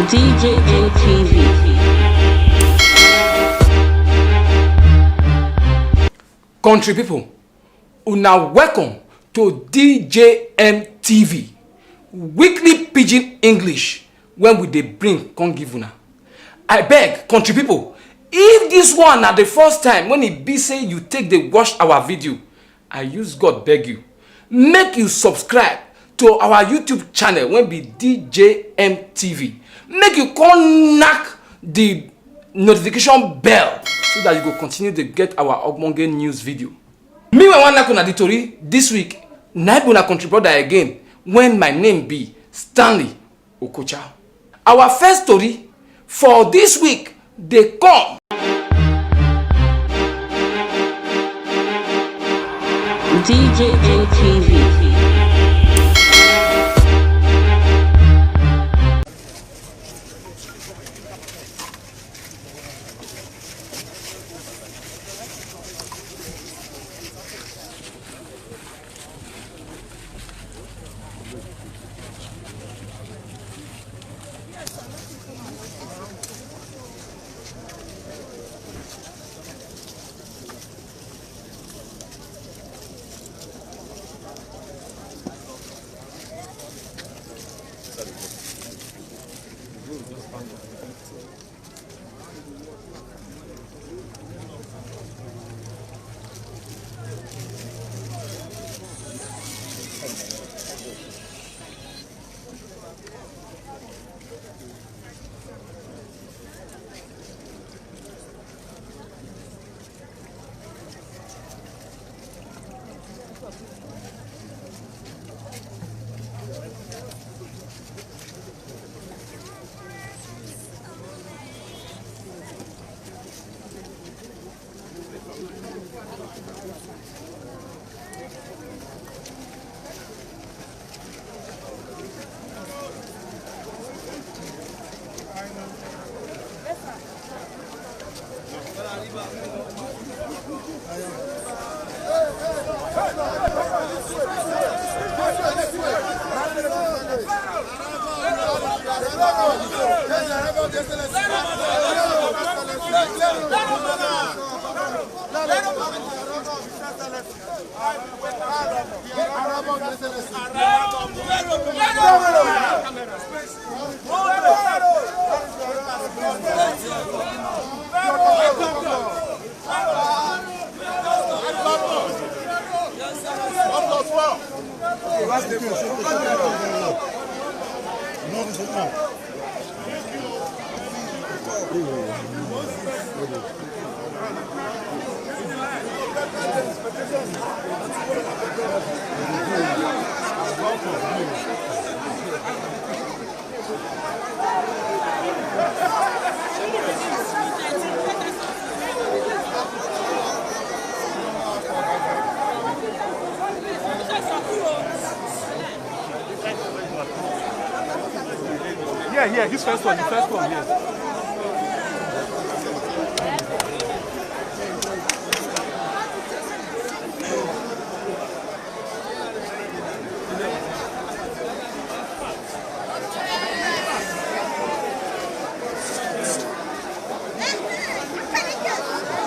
DJM TV. Country people, una welcome to DJM TV, weekly pidgin English when we dey bring come give una. I beg country people, if this one na the first time when e be say you take dey watch our video, I use God beg you, make you subscribe to our YouTube channel wey be DJM TV. Make you come knack the notification bell so that you go continue to get our ogbonge news video. Me wey wan knack una the tori this week, na be una country brother again, when my name be Stanley Okocha. Our first story for this week dey come. DJM TV. Yeah, this first one, the first one, yes.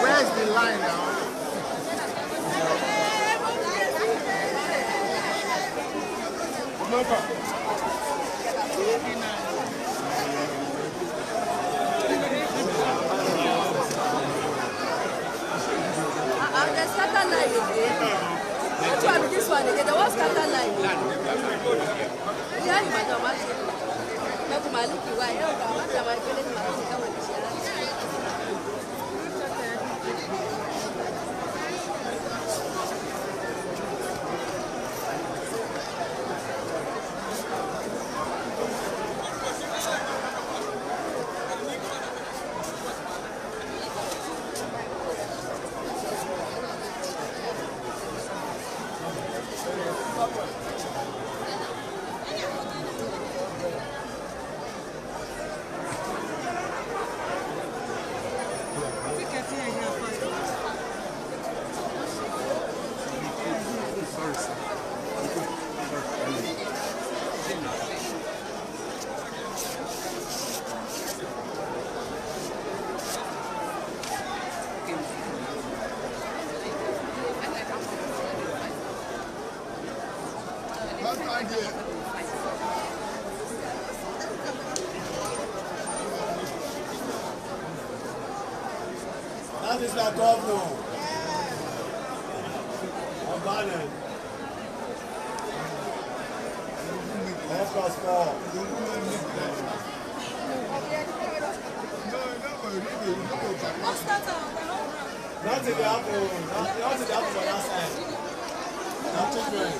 Where's the line now? They scatter line again. Which one be this one again? They want scatter line. Yeah, you might not match it. Stand here. That is my governor. Obane. 4+4. Nothing will happen. Nothing will happen for that side. Nothing will.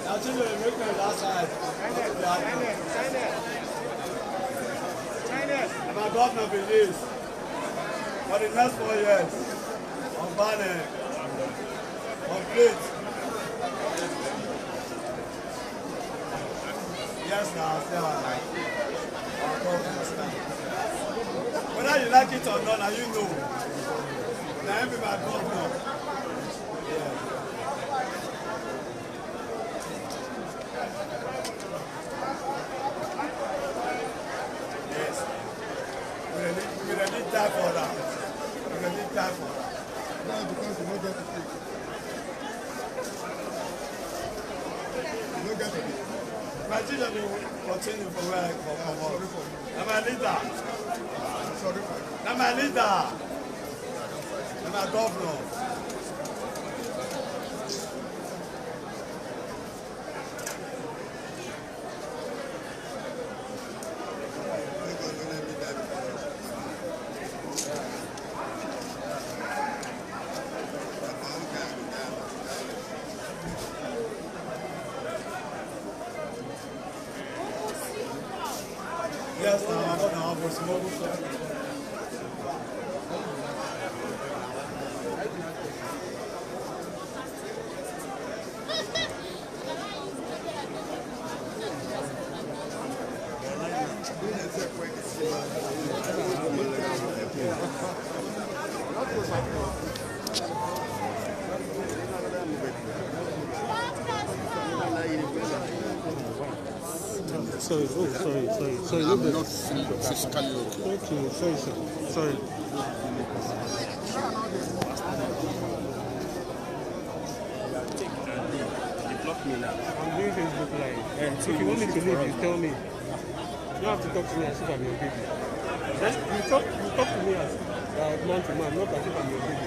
Now children, make me that side. My governor believes for the next 4 years, on banner, complete. Yes, now, sir. Whether you like it or not, now you know. Now I'm my governor. Yeah. Yes. We don't need time for that. We don't need time for that. No, because you don't get to pick. You don't get to pick. My children will continue for where I come from. Sorry for you. I'm a leader. I'm sorry for you. I'm a leader. I'm a governor. Yes, now I don't know how much more. Sorry, oh, sorry. I'm not physically okay. Okay, sorry, sir. Sorry. They block me now. I'm doing Facebook Live. If you want me to leave, you tell me. You don't have to talk to me as if I'm your baby. Just you talk to me as man to man, not as if I'm your baby.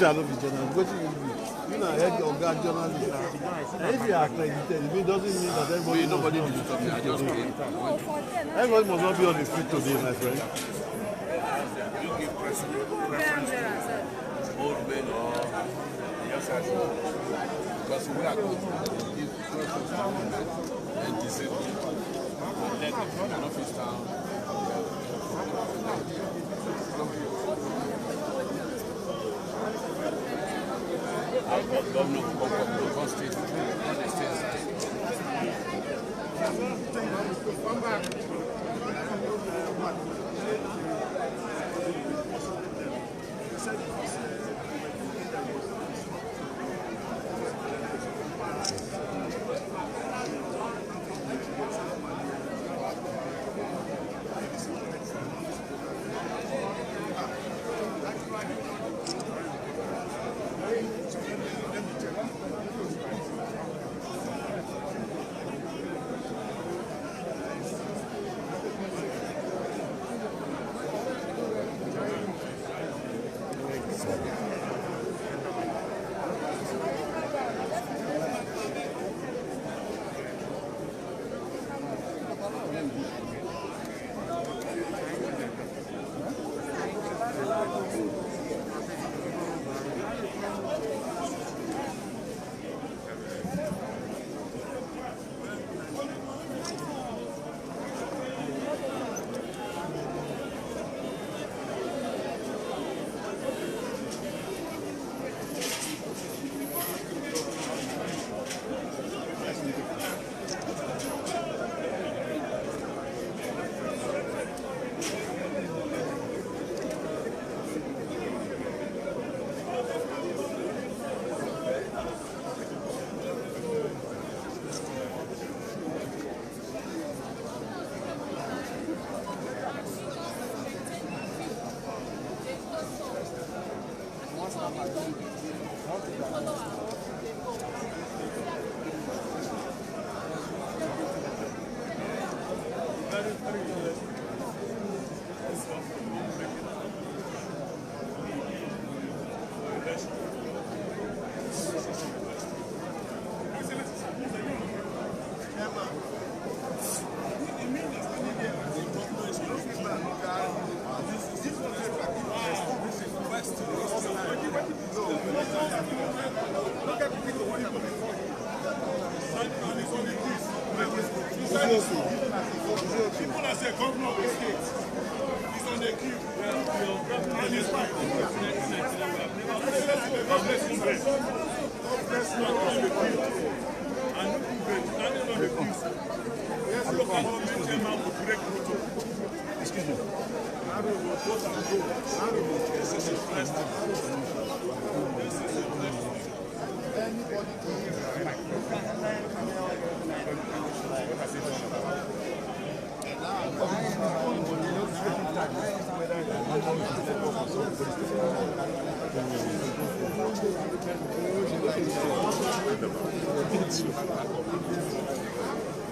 I no be journalist. Wetin you be? You na head oga journalist. And if you are accredited, it doesn't mean that everybody. Nobody did it. I just came. Everybody must not be on the street today, my friend. You give preference to old men or youngsters, because we are going to give preference to old men and disabled and let the office down. Governor will come from the state, all the states. People as a governor of the state is on the queue and his wife. God bless you. God bless you. And standing on the queue. Yes, local government chairman will break protocol. Excuse me. This is a blessing. This is a blessing.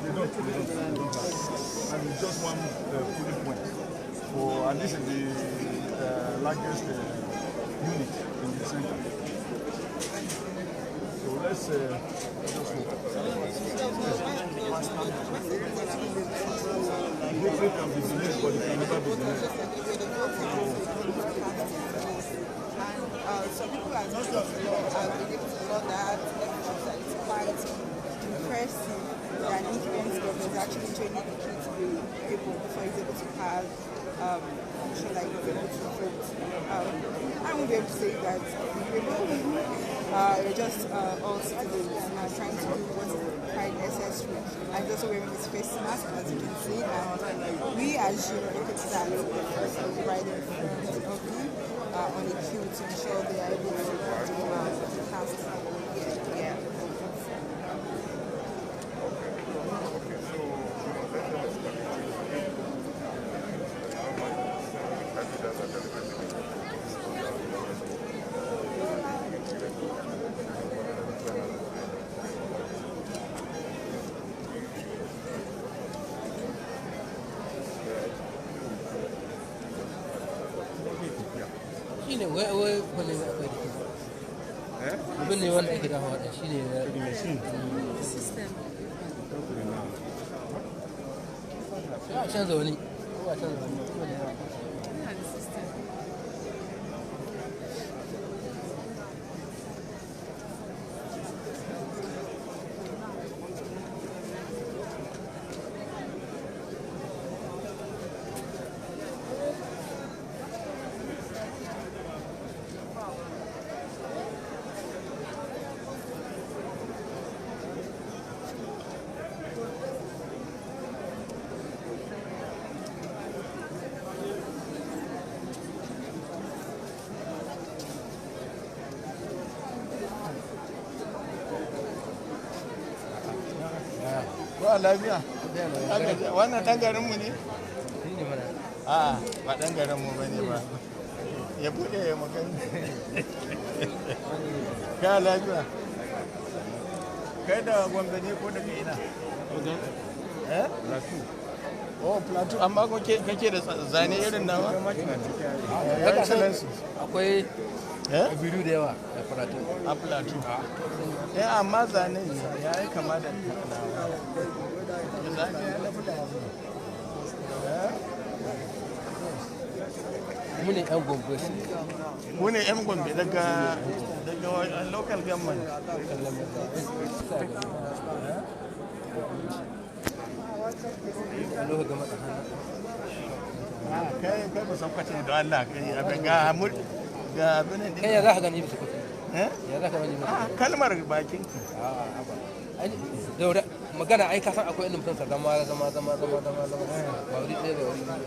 They don't. And it's just one polling point for, and this is the largest unit in the center. So let's just hope. Victory can be delayed, but it can never be denied. And some people are beginning to know that it's quite impressive that incumbent government is actually training the kid to be able before he's able to have ensure that he's able to vote. I won't be able to say that people. We're just all citizens and trying to do what is quite necessary. And he's also wearing his face mask, as you can see. And we assume look at that the person right in front of him on the queue to ensure they are able to cast. Yeah. Shine wai wai wani akwai da abin ne wanda ake dafawa da shine System. Ya canza wani ko a canza wani ko da yawa. Yeah, the system. Ba lafiya. Wannan ɗan garinmu ne? A'a, ba ɗan garinmu ba ne ba. Ya buɗe ya magana. Ka lafiya. Kai da Gombe ne ko daga ina? Eh? Plateau. Oh, Plateau. Amma kake da zane irin nawa? Akwai biyu da yawa a Plateau. A Plateau. Eh, amma zane ya yi kama da nawa. Zane ya na Fulani. Mu ne 'yan Gombe. Mu ne 'yan Gombe daga local government. Kai kai ba san kwace da Allah kai abin ga mur ga abin ne. Kai ya za ka gani bisa kwace? Eh? Ya za ka gani bisa? Kalmar bakin ka. Ai daura magana ai ka san akwai inda mutum sa zama zama zama zama zama zama ba wuri ɗaya ba wuri biyu.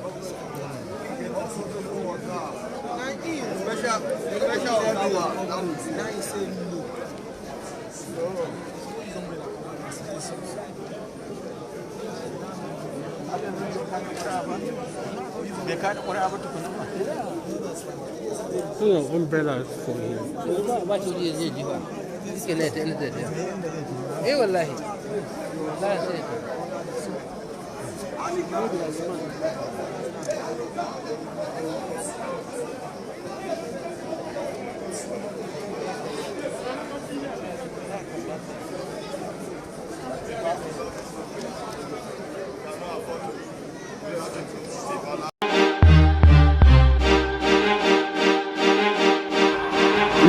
Bai kada ƙuri'a ba tukuna ba. No, umbrella for him. Ba ba shi wuri zai jifa shi ne ta inda zai tsaya. Eh, wallahi wallahi sai ya tafi.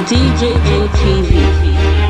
DJJ TV.